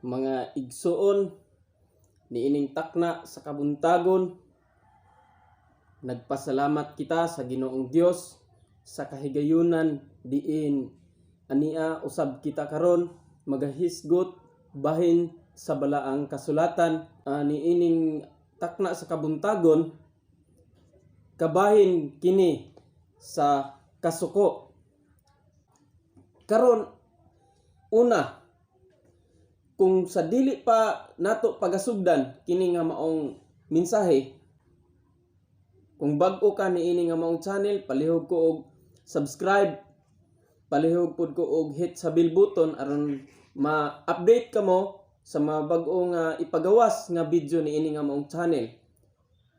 Mga igsuon, niining takna sa kabuntagon, nagpasalamat kita sa Ginoong Dios sa kahigayunan diin ania usab kita karon magahisgot bahin sa balaang kasulatan. Niining takna sa kabuntagon, kabahin kini sa kasuko. Karon, una, kung sa dili pa nato pagasugdan kini nga maong mensahe, kung bag-o ka niini nga maong channel, palihog ko og subscribe, palihog pud ko og hit sa bell button aron ma-update kamo sa mga bag-o nga ipagawas nga video niini nga maong channel,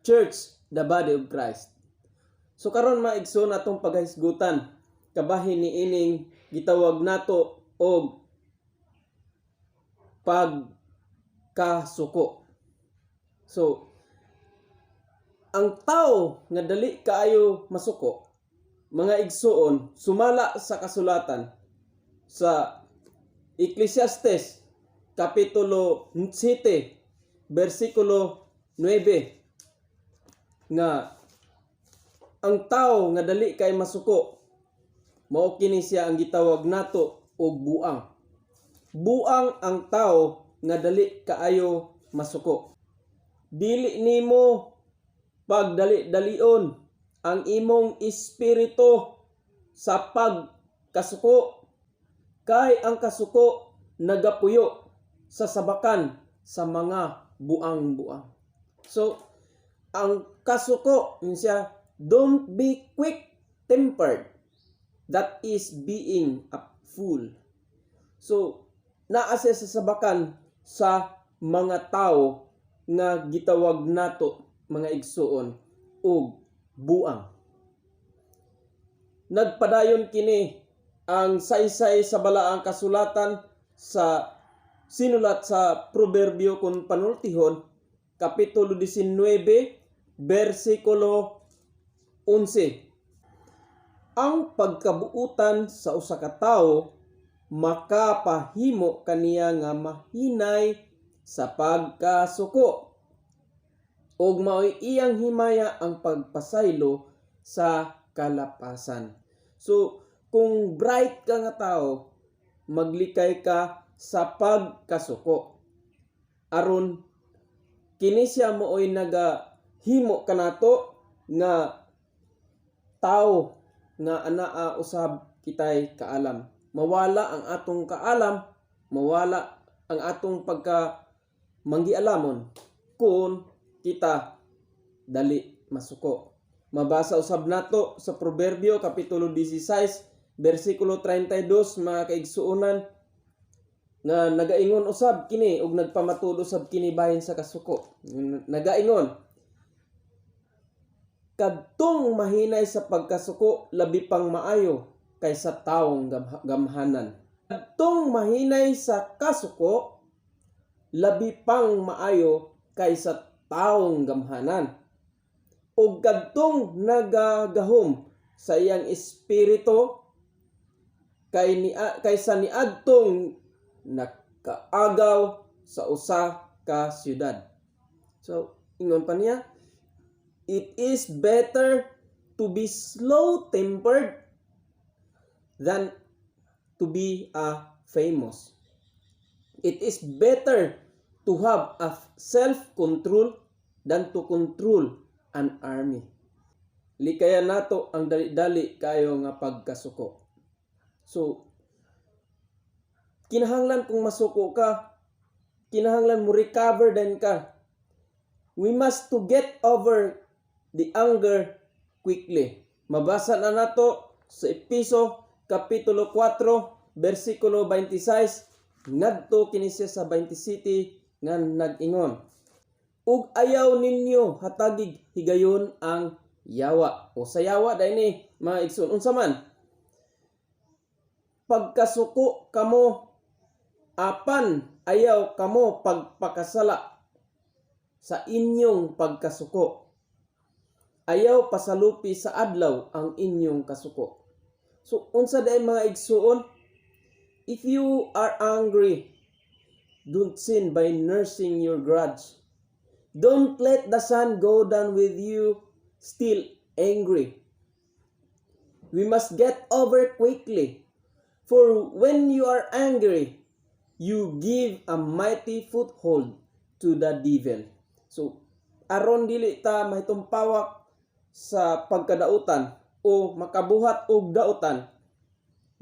Church, the Body of Christ. So karon, mga igsoon, atong paghisgutan kabahin niining gitawag nato og pagkasuko. So ang tao nga dali kaayo masuko, mga igsuon, sumala sa kasulatan sa Ecclesiastes kapitulo 7 bersikulo 9 nga ang tao nga dali kay masuko, mao kini siya ang gitawag nato og buang. Buang ang tao nga dali kaayo masuko. Dili nimo pagdali-dalion ang imong espiritu sa pagkasuko, kay ang kasuko nagapuyo sa sabakan sa mga buang-buang. So ang kasuko, yun siya, don't be quick tempered, that is being a fool. So naa siya sa sabakan sa mga tao nga gitawag nato, mga igsuon, og buang. Nagpadayon kini ang saysay sa balaang kasulatan sa sinulat sa Proverbio, kung panultihon, kapitulo 19 bersikulo 11: Ang pagkabuutan sa usa ka tawo makapahimo kaniya nga mahinay sa pagkasuko, ug mao'y iyang himaya ang pagpasaylo sa kalapasan. So, kung bright ka nga tao, maglikay ka sa pagkasuko. Aron kini siya mooy nagahimo kanato nga tao nga anaa usab kitay kaalam. Mawala ang atong kaalam, mawala ang atong pagka manggialamon kung kita dali masuko. Mabasa usab nato sa Proverbio kapitulo 16 bersikulo 32, mga kaigsuonan, nga nagaingon usab kini ug nagpamatud usab kini bahin sa kasuko. Nagaingon, "Kadtong mahinay sa pagkasuko labi pang maayo kaysa taong gamhanan." Kadtong mahinay sa kasuko labi pang maayo kaysa taong gamhanan. Ug kadtong nagagahom sa iyang espiritu kaysa niadtong nakaagaw sa usa ka syudad. So, ingon pa niya, "It is better to be slow-tempered than to be a famous. It is better to have a self-control than to control an army." Likayan nato ang dali-dali kayo nga pagkasuko. So, kinahanglan kung masuko ka, kinahanglan mo recover din ka. We must to get over the anger quickly. Mabasa na nato sa Epeso kapitulo 4 bersikulo 26 ngadto kini siya sa 27 nga nag-ingon, "Ug ayaw ninyo hatagig higayon ang yawa." O sa yawa dahil ni, mga igsoon, unsa man? "Pagkasuko kamo, apan ayaw kamo pagpakasala sa inyong pagkasuko. Ayaw pasalupi sa adlaw ang inyong kasuko." So unsa diay, mga igsuon? If you are angry, Don't sin by nursing your grudge. Don't let the sun go down with you still angry. We must get over quickly. For when you are angry, you give a mighty foothold to the devil. So, aron dili ta mahitumpawak sa pagkadautan o makabuhat og dautan,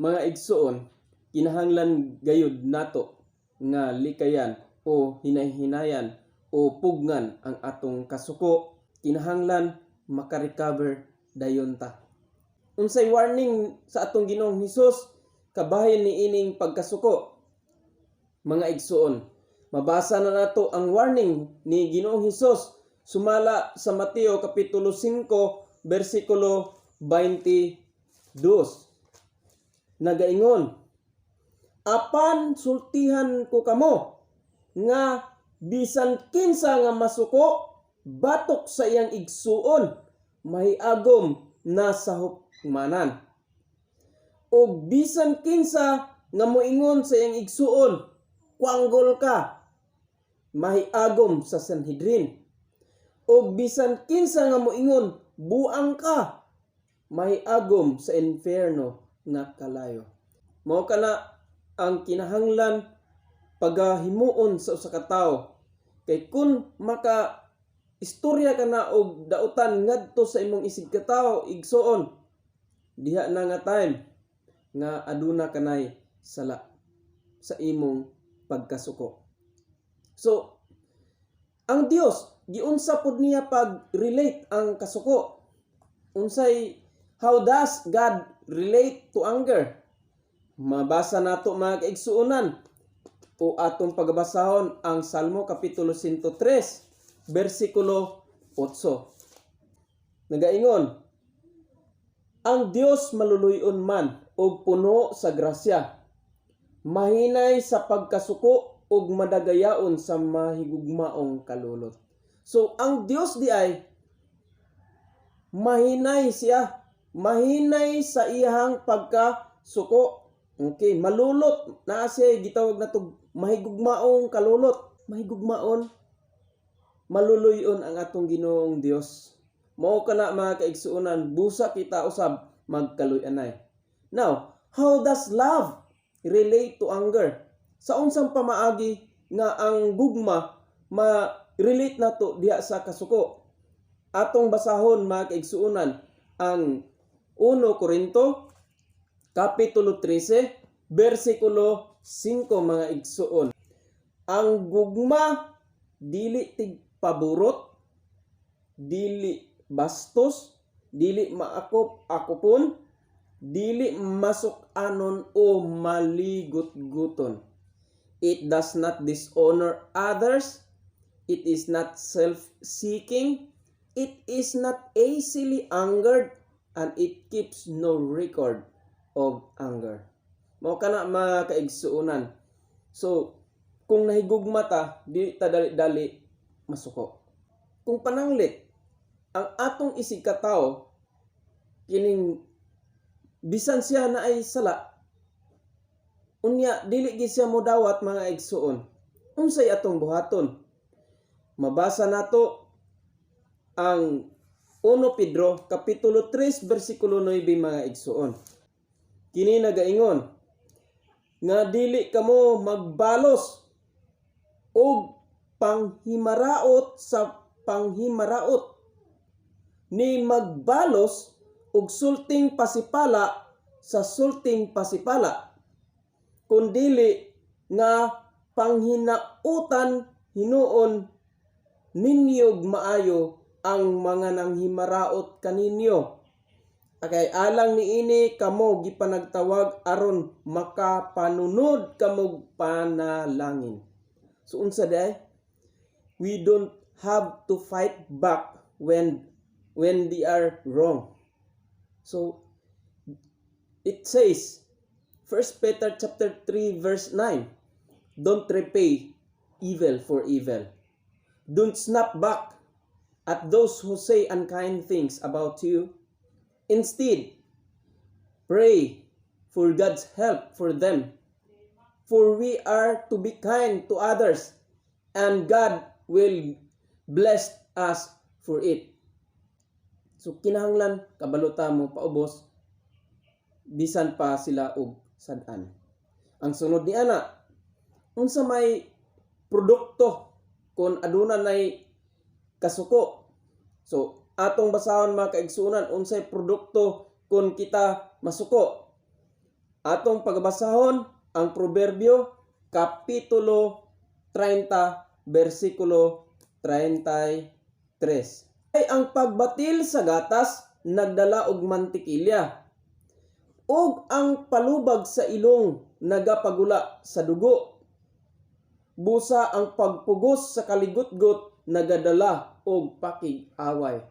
mga igsuon, kinahanglan gayud nato nga likayan o hinay-hinayan o pugnan ang atong kasuko. Kinahanglan makarecover dayon ta. Unsay warning sa atong Ginoong Hesus kabahin ni ining pagkasuko? Mga igsuon, mabasa na nato ang warning ni Ginoong Hesus sumala sa Mateo kapitulo 5 bersikulo 22. Nagaingon, "Apan sultihan ko kamo nga bisan kinsa nga masuko batok sa iyang igsuon, mahiagom na sa hukmanan. Ug bisan kinsa nga moingon sa iyang igsuon, 'Kwanggol ka,' mahiagom sa Sanhedrin. Ug bisan kinsa nga moingon, 'Buang ka,' mahiagom sa impyerno nga kalayo." Mao kana ang kinahanglan pagahimuon sa usa ka tawo, kay kun maka istorya ka na og dautan ngadto sa imong isig katawo, igsuon, diha na nga time nga aduna kanay sala sa imong pagkasuko. So ang Dios, giunsa pud niya pag-relate ang kasuko? Unsay, how does God relate to anger? Mabasa nato, mga kaigsuonan, o atong pagbasahon ang Salmo kapitulo 103 bersikulo 8. Nagaingon, "Ang Dios maluluy-on man ug puno sa grasya. Mahinay sa pagkasuko ug madagayaon sa mahigugmaong kalulot." So ang Dios di ay mahinay siya, mahinay sa iyang pagkasuko. Okay, malulot naa siya gitawag na to mahigugmaong kalulot, mahigugmaon, maluluyon ang atong Ginoong Dios. Mao kana, mga kaigsuonan, busa kita usab magkaluy-anay. Now, how does love relate to anger? Sa unsang pamaagi nga ang gugma ma-relate nato diha sa kasuko? Atong basahon, mga kaigsuonan, ang 1 Korinto kapitulo 13 bersikulo 5, mga igsuon. Ang gugma dili tigpaburot, dili bastos, dili maakop akopon, dili masuk-anon o maligot-guton. It does not dishonor others. It is not self-seeking. It is not easily angered and it keeps no record of anger. Mao kana, mga kaigsuonan. So, kung nahigugma ta, di ta dali-dali masuko. Kung pananglit, ang atong isig katao, kining bisan siya na ay sala, unya dili gid siya modawat, mga igsuon. Unsay atong buhaton? Mabasa nato ang 1 Pedro kapitulo 3 bersikulo 9, mga igsuon. Kini nagaingon nga dili kamo magbalos og panghimaraot sa panghimaraot, ni magbalos og sulting pasipala sa sulting pasipala, kundili nga panghinautan hinuon ninyog maayo ang mga nanghimaraot kaninyo. Kay alang niini kamo gipanagtawag aron makapanunod kamog panalangin. So unsa day? We don't have to fight back when they are wrong. So it says 1 Peter chapter 3 verse 9, "Don't repay evil for evil. Don't snap back at those who say unkind things about you. Instead, pray for God's help for them. For we are to be kind to others and God will bless us for it. So kinahanglan kabalo ta mo paubos bisan pa sila og sad-an. Ang sunod ni ana, unsa may produkto kung aduna nay kasuko? So atong basahon, mga kaigsuonan, unsay produkto kung kita masuko. Atong pagbasahon ang Proverbio kapitulo 30 bersikulo 33. Ay ang pagbatil sa gatas nagdala og mantikilya ug ang palubag sa ilong nagapagula sa dugo. Busa ang pagpugos sa kaligutgot nagadala og pakig-away.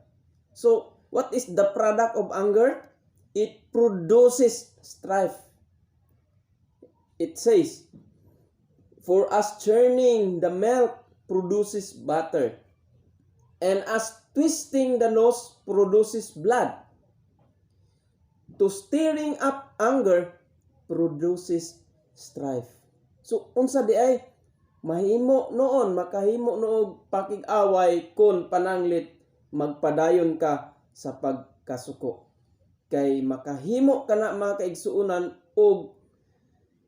So, what is the product of anger? It produces strife. It says, "For as churning the milk produces butter, and as twisting the nose produces blood, to stirring up anger produces strife." So, unsa di ay mahimo noon, makahimo noog pakig-away kung pananglit magpadayon ka sa pagkasuko? Kay makahimo kana, mga kaigsuonan, og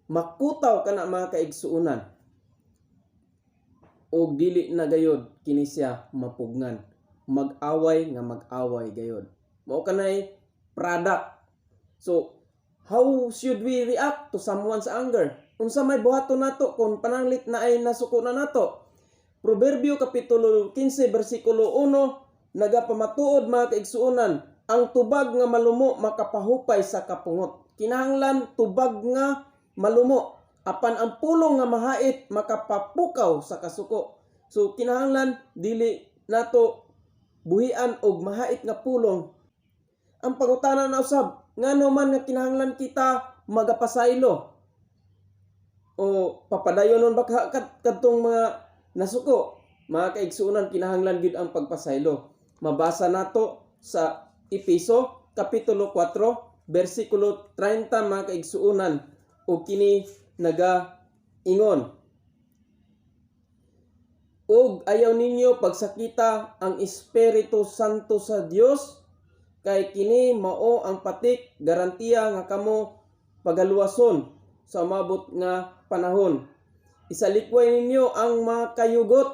makutaw kana, mga kaigsuonan, og dili na gayod kini siya mapugnan. Mag-away nga mag-away gayod. Mao kanay product. So, how should we react to someone's anger? Unsa may buhaton nato kung pananglit na ay nasuko na nato? Proverbio kapitulo 15 bersikulo 1 nagapamatuod, mga kaigsuonan, ang tubag nga malumo makapahupay sa kapungot. Kinahanglan tubag nga malumo, apan ang pulong nga mahait makapapukaw sa kasuko. So kinahanglan dili nato buhian og mahait nga pulong. Ang pangutana na usab, ngano man nga kinahanglan kita magapasaylo? O papadayon ba ka kadtong mga nasuko? Mga kaigsuonan, kinahanglan gyud ang pagpasaylo. Mabasa nato sa Epeso kapitulo 4 bersikulo 30, mga kaigsuonan, ug kini naga ingon: "Ug ayaw ninyo pagsakita ang Espiritu Santo sa Dios, kay kini mao ang patik garantiya nga kamo pagaluwason sa umabot nga panahon. Isalikway ninyo ang mga kayugot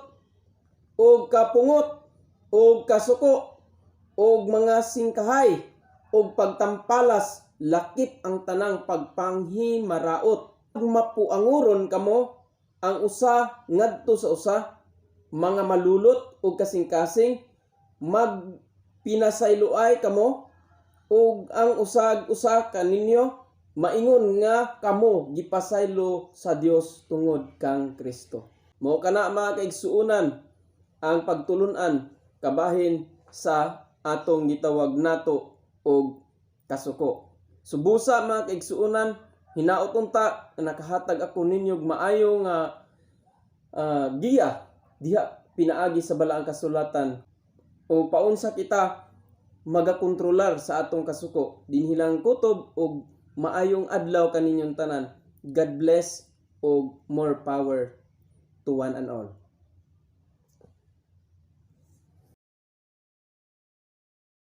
ug kapungot ug kasuko ug mga singkahay ug pagtampalas, lakip ang tanang pagpanghimaraot. Mapuanguron kamo ang usa ngadto sa usa, mga malulot ug kasing-kasing, magpinasayloay kamo ug ang usag usa kaninyo maingon nga kamo gipasaylo sa Dios tungod kang Kristo." Mao kana, mga kaigsuonan, ang pagtulun-an kabahin sa atong gitawag nato og kasuko. Subusa, mga kaigsuonan, hinaot unta nga nakahatag ako ninyo og maayo nga giya diha pinaagi sa Balaang Kasulatan o paunsa kita magakontrolar sa atong kasuko. Dinhi lang kutob og maayong adlaw kaninyong tanan. God bless og more power to one and all.